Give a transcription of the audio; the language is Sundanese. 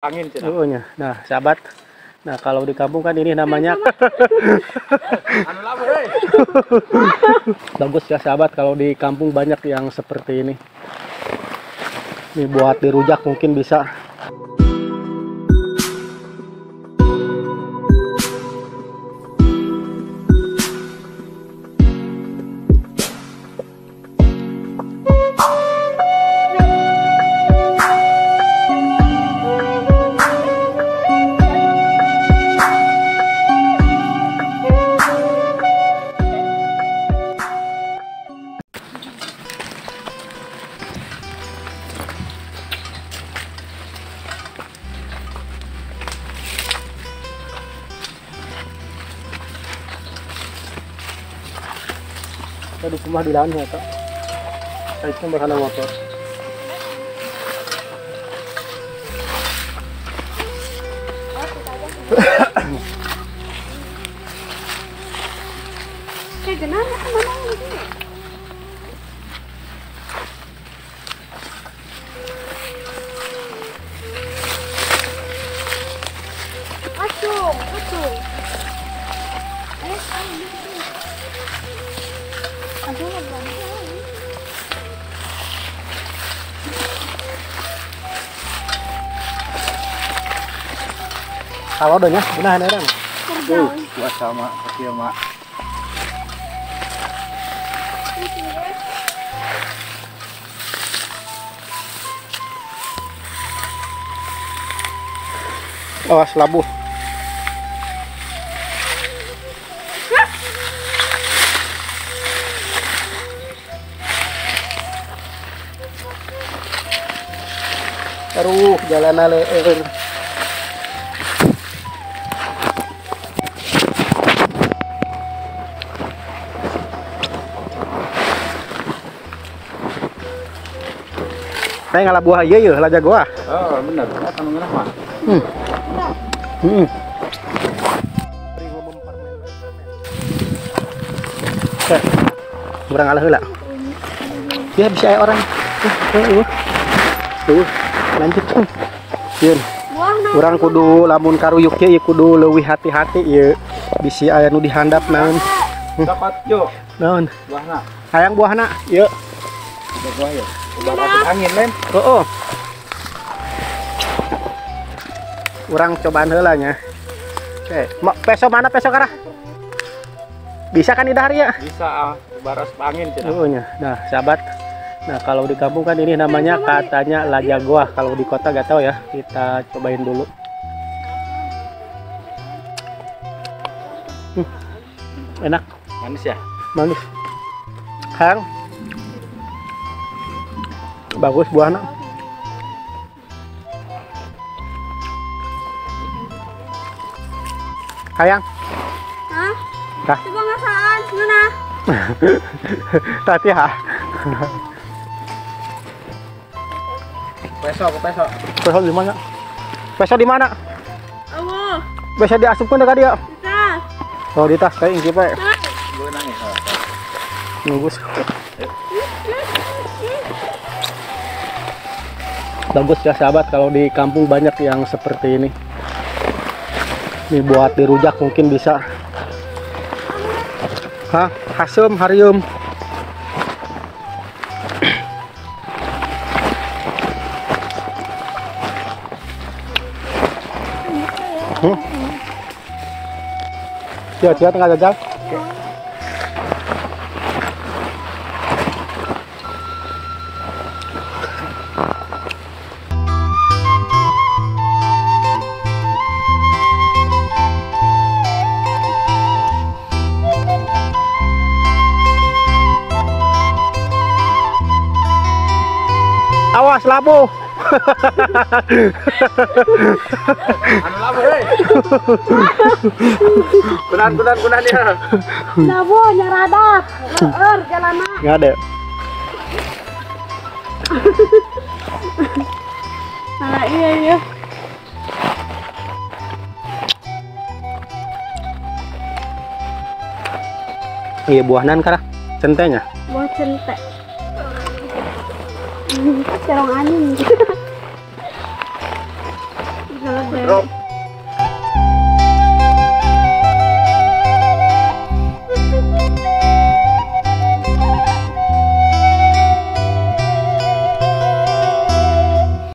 Angin cenah. Oh, nya. Nah, sahabat. Nah, kalau di kampung kan ini namanya anu labuh euy. Bagus ya sahabat, kalau di kampung banyak yang seperti ini. Ini buat dirujak mungkin bisa. Aduh, kumah di lahan ya, Kak. Saya berhana motor. Kayak genah mana ini? Acung, acung. Kalau adanya, benar ada. Tuh, buat sama kecil mak. Awas labuh. Aduh, jalan leueur. Saya ngalah buah iya ya, lah jagoah. Oh, bener. Eta nu ngeunah mah. Oke. Urang ngalah heula. Ya bisa aya orang. Tuh. Lanjut. Yeun. Urang kudu lamun karuyuk ye kudu leuwih hati-hati ieu. Bisi aya nu dihandap naon. Dapat yo. Naon? Buahna. Hayang buahna, ieu. Buah ya. Udah angin men. Oh. Urang cobaan heula nya. Oke, peso mana peso karah? Bisa kan idahar ya? Bisa, baras angin cenah. Oh nya. Nah, sahabat. Nah, kalau di kampung kan ini namanya katanya lajagoah. Kalau di kota gak tahu ya. Kita cobain dulu. Enak. Manis ya? Manis. Hang. Bagus buahnya. Hayang. Hah? Tah. Coba ngasaan, ngeunah. Tati ha. Peso, peso. Peso di mana? Peso di mana? Oh. Bisa diasupkeun ka dia. Di tas. Oh, di tas kayak ingki bae. Beunang ya. Bagus. Bagus ya sahabat, kalau di kampung banyak yang seperti ini. Ini buat dirujak mungkin bisa. Hah, hasem harium. Ya, ya, tengah jajal. Awas labuh. Anu labuh euy. Kunan ya. Labuh nyaradak. Leueur jalanna. Enggak ada. Nah, iya iya. Iya buahnan karah centenya. Buah cente. Cerong angin. Ngeledek. Drop.